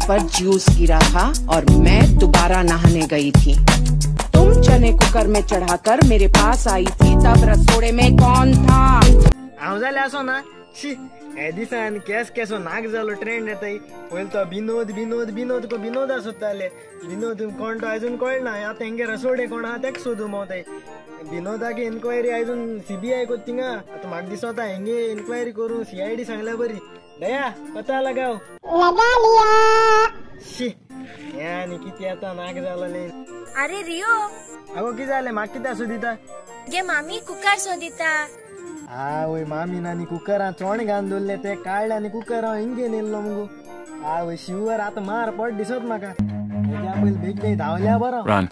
पर juice गिरा था और मैं दोबारा नहाने गई थी। तुम चने कुकर में चढ़ाकर मेरे पास आई थी, तब रसोड़े में कौन था? हांव जालें आसो ना। शी, हे दिसान केस केसो नाक जालो ट्रेंड येताय। पयलीं तो विनोद विनोद विनोद को विनोदा सोदताले, विनोद कोण तो आजून कळना। आतां हेंगे रसोडे कोण आहा तेका सोदू मोवताय। विनोदाक इन्क्वायरी आजून सीबीआय कोत थिंगा। आतां म्हाका दिसता हेंगे इन्क्वायरी करून सीआयडी सांगल्या बरी। दया पता लगाव लगा लिया। शी, हे आनी कितें आतां नाक जालोलें। अरे रियो, आगो कितें जालें? म्हाका कित्याक सोदिता? गे मामी कुकर सोदिता। आवय मामीन आनी कुकरां चोणे घालून दवरले ते काडले आनी कुकर हांव हिंगे नेल्लो मुगो। आवय शिवर आतां मार पड दिसत म्हाका। हेज्या पयलीं बेगीन बेगीन धांवल्या बरो। Run.